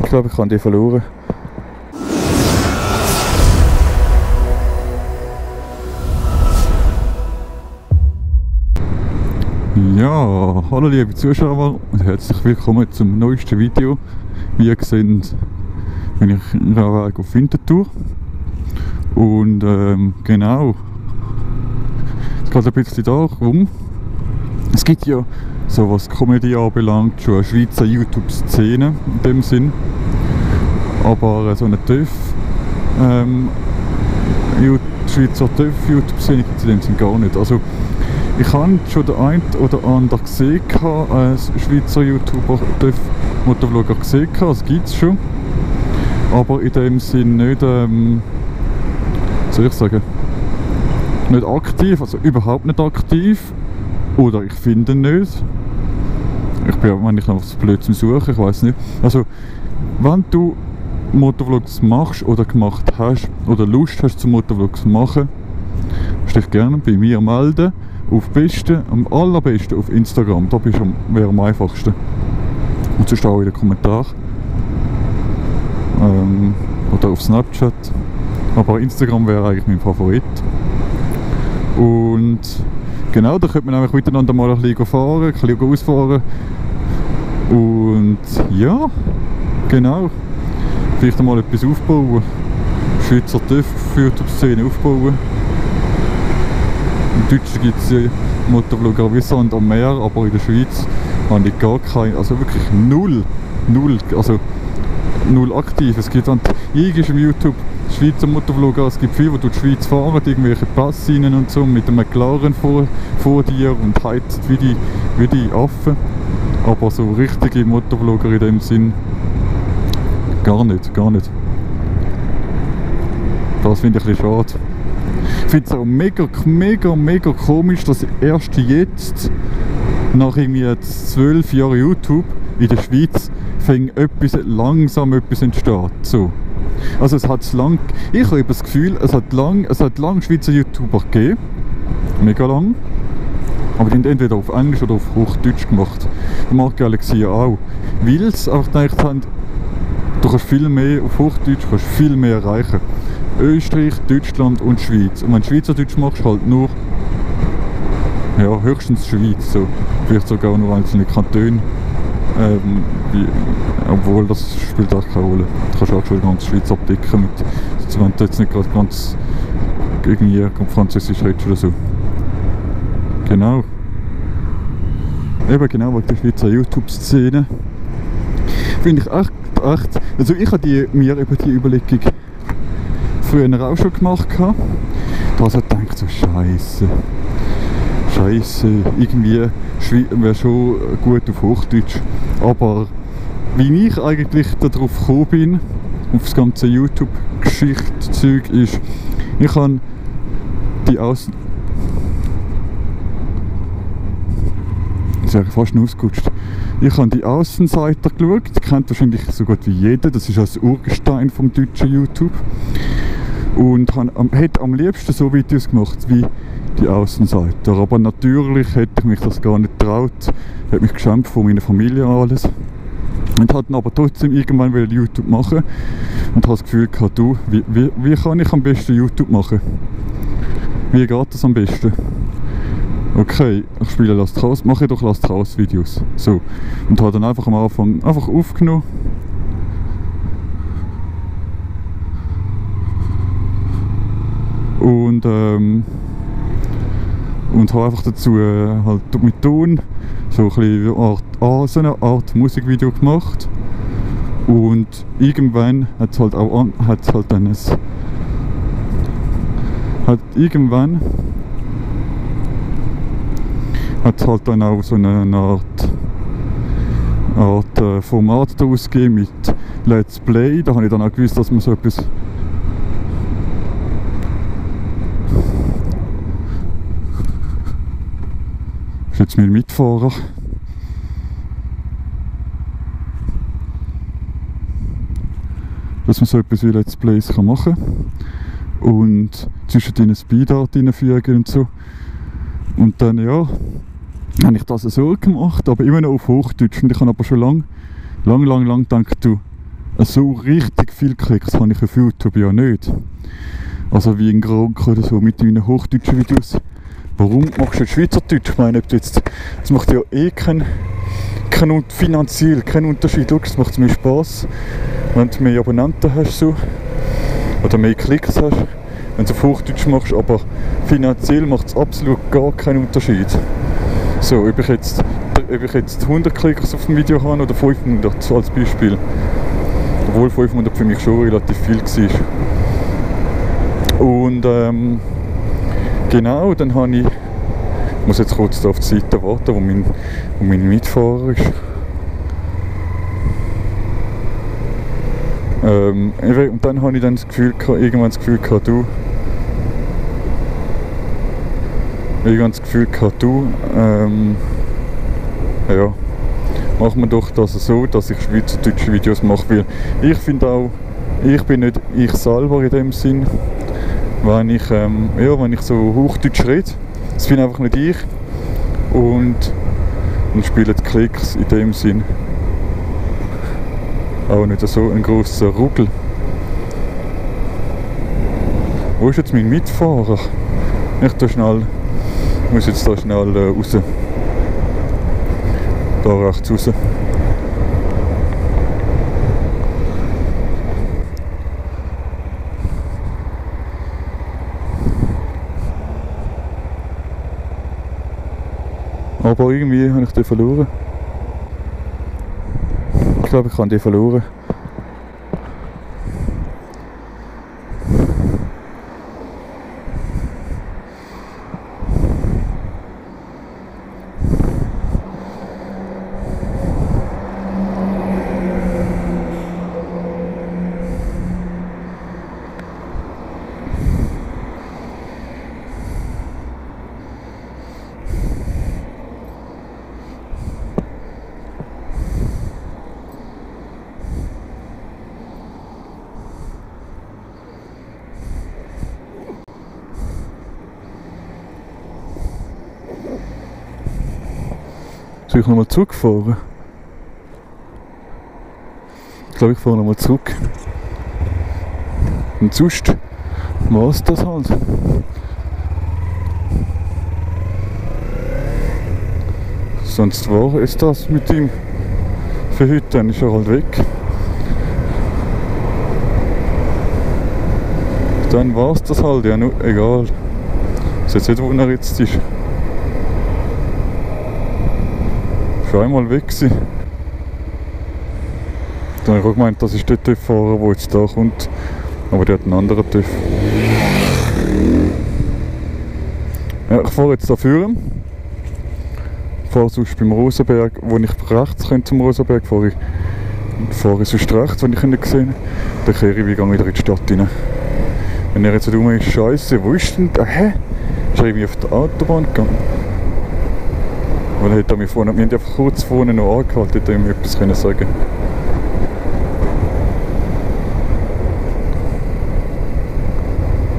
Ich glaube, ich habe die verloren. Ja, hallo liebe Zuschauer und herzlich willkommen zum neuesten Video. Wie ihr seht, bin ich Weg auf Winterthur. Und genau, es geht ein bisschen darum, es gibt ja, so was Comedy anbelangt, schon eine Schweizer YouTube-Szene in dem Sinn. Aber so eine Schweizer YouTube-Szene gibt es in dem Sinn gar nicht. Also, ich habe schon den einen oder anderen gesehen, als Schweizer YouTuber, Motovlogger gesehen, das gibt es schon. Aber in dem Sinn nicht, soll ich sagen, nicht aktiv, also überhaupt nicht aktiv. Oder ich finde ihn nicht. Ich bin eigentlich noch so blöd zum Suchen, ich weiß nicht. Also, wenn du Motovlogs machst oder gemacht hast, oder Lust hast zum Motovlogs machen, kannst du dich gerne bei mir melden. Am allerbesten auf Instagram, da wäre am einfachsten. Und sonst auch in den Kommentaren. Oder auf Snapchat. Aber Instagram wäre eigentlich mein Favorit. Und genau, da könnte man nämlich miteinander mal ein bisschen fahren, ein bisschen ausfahren. Und ja, genau. Vielleicht einmal etwas aufbauen. Schweizer YouTube-Szene aufbauen. In Deutschland gibt es Motovlogger wie Sand am Meer, aber in der Schweiz habe ich gar keine, also wirklich null aktiv. Es gibt im YouTube Schweizer Motovlogger, es gibt viele, die durch die Schweiz fahren, irgendwelche Passinen und so, mit einem McLaren vor dir und heizt wie die Affen. Aber so richtige Motovlogger in dem Sinn gar nicht. Das finde ich ein bisschen schade. Ich finde es auch mega komisch, dass erst jetzt, nach irgendwie 12 Jahren YouTube in der Schweiz, langsam etwas entsteht. So. Also ich habe das Gefühl, es hat lang Schweizer YouTuber gegeben, mega lang, aber die haben entweder auf Englisch oder auf Hochdeutsch gemacht. Marc Galaxy auch, weil sie einfach gedacht haben, du kannst viel mehr auf Hochdeutsch, viel mehr erreichen. Österreich, Deutschland und Schweiz. Und wenn du Schweizerdeutsch machst, halt nur höchstens Schweiz, so. Vielleicht sogar nur einzelne Kantone. Obwohl, das spielt auch keine Rolle. Du kannst auch schon die ganze Schweiz abdecken, wenn du jetzt nicht gerade ganz irgendwie Französisch redest oder so. Genau. Eben genau, wegen der Schweizer YouTube-Szene. Finde ich echt. Also ich habe mir über die Überlegung früher auch schon gemacht. Da habe ich gedacht, so Scheiße, irgendwie wäre schon gut auf Hochdeutsch. Aber wie ich eigentlich darauf gekommen bin, auf das ganze YouTube-Geschichte-Zeug, ist, ich habe die fast noch ausgerutscht. Ich habe die Außenseiter geschaut, die kennt wahrscheinlich so gut wie jeder, das ist das Urgestein vom deutschen YouTube. Und hätte am liebsten so Videos gemacht wie die Außenseiter. Aber natürlich hätte ich mich das gar nicht getraut, hätte mich geschämt von meiner Familie und alles. Und hatte aber trotzdem irgendwann YouTube machen und habe das Gefühl gehabt, wie kann ich am besten YouTube machen? Wie geht das am besten? Okay, ich spiele Last House, mache doch Last House Videos. So. Und habe dann einfach am Anfang aufgenommen. Und habe einfach dazu halt mit Ton so ein bisschen so eine Art Musikvideo gemacht. Und irgendwann hat es halt dann auch so eine Art Format daraus gegeben mit Let's Play. Da habe ich dann auch gewusst, dass man so etwas ist jetzt mein Mitfahrer. Dass man so etwas wie Let's Plays machen kann. Und zwischen den Speedart reinfügen und so. Und dann, ja, habe ich das so gemacht, aber immer noch auf Hochdeutsch. Und ich habe aber schon lang gedacht, so richtig viele Klicks habe ich auf YouTube ja nicht. Also wie in Gronk oder so mit deinen hochdeutschen Videos. Warum machst du jetzt Schweizerdeutsch? Ich meine, das macht ja eh finanziell keinen Unterschied. Schau, es macht mehr Spass, wenn du mehr Abonnenten hast so, oder mehr Klicks hast, wenn du es auf Hochdeutsch machst, aber finanziell macht es absolut gar keinen Unterschied. So, ob ich jetzt 100 Klicks auf dem Video habe oder 500 als Beispiel. Obwohl 500 für mich schon relativ viel war. Und genau, dann habe ich muss jetzt kurz da auf die Seite warten, wo mein Mitfahrer ist. Und dann habe ich dann irgendwann das Gefühl gehabt, ja, machen wir doch das so, dass ich schweizerdeutsche Videos mache, weil ich finde auch, ich bin nicht ich selber in dem Sinn, wenn ich so Hochdeutsch rede, das bin einfach nicht ich und dann spielen die Klicks in dem Sinn auch nicht so ein grosser Ruggel. Wo ist jetzt mein Mitfahrer? Ich muss jetzt da schnell raus. Da rechts raus. Aber irgendwie habe ich den verloren. Ich glaube, ich habe den verloren. Soll ich nochmal zurückfahren? Ich glaube, ich fahre nochmal zurück. Und sonst war es das halt. Sonst war es das mit ihm. Für heute, dann ist er halt weg. Dann war es das halt, ja, nur egal. Ich weiß jetzt nicht, wo er jetzt ist. Schon einmal weg gewesen. Dann habe ich auch gemeint, das ist der TÜV-Fahrer, der jetzt da kommt. Aber der hat einen anderen TÜV. Ja, ich fahre jetzt da vorne. Ich fahre sonst beim Rosenberg, wo ich rechts könnte zum Rosenberg fahre ich sonst rechts, wenn ich ihn nicht gesehen habe. Dann kehre ich wieder in die Stadt rein. Wenn er jetzt rum ist, Scheiße, wo ist denn der? Hä? Ist er irgendwie auf der Autobahn gegangen? Weil wir haben einfach kurz vorne noch angehalten, hätte ich ihm etwas sagen können.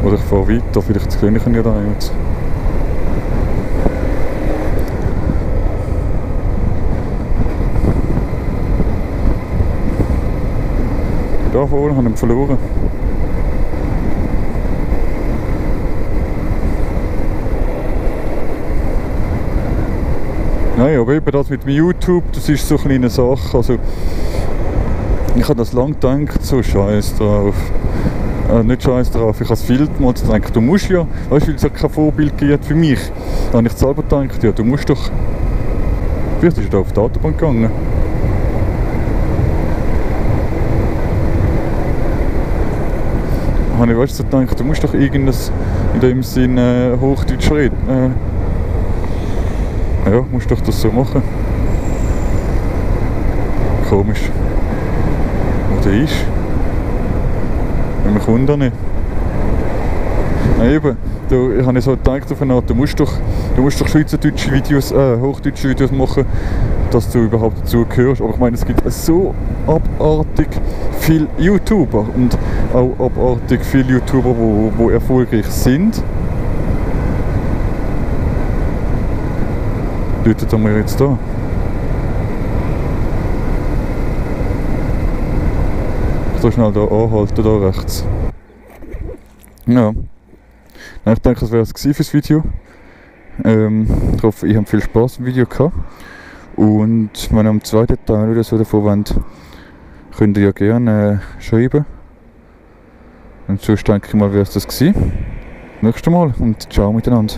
Oder ich fahre weiter, vielleicht sehe ich ihn ja da jetzt. Da vorne habe ich ihn verloren. Nein, aber eben das mit dem YouTube, das ist so eine kleine Sache. Also, ich habe das lange gedacht, so Scheiß drauf. Nicht Scheiß drauf, ich habe es viel mal gedacht, du musst ja, weißt du, weil es ja kein Vorbild gibt für mich. Da habe ich selber gedacht, ja, du musst doch. Vielleicht ist er da auf die Autobahn gegangen. Habe ich so gedacht, du musst doch irgendwas in dem Sinn Hochdeutsch reden. Ja, musst doch das so machen. Komisch. Wo der ist? Man kommt da nicht. Nein, eben. Ich habe so gedacht auf eine Art, du musst doch schweizerdeutsche Videos, hochdeutsche Videos machen, dass du überhaupt dazu gehörst. Aber ich meine, es gibt so abartig viele YouTuber und auch abartig viele YouTuber, die erfolgreich sind. Läutet er mir jetzt da? so schnell da anhalten, da rechts. Ja. Ich denke, das wäre es fürs Video. Ich hoffe, ihr habt viel Spaß im Video gehabt. Und wenn ihr am zweiten Teil oder so davon wollt, könnt ihr ja gerne schreiben. Und sonst denke ich mal, wäre es das gewesen. Nächstes Mal und ciao miteinander.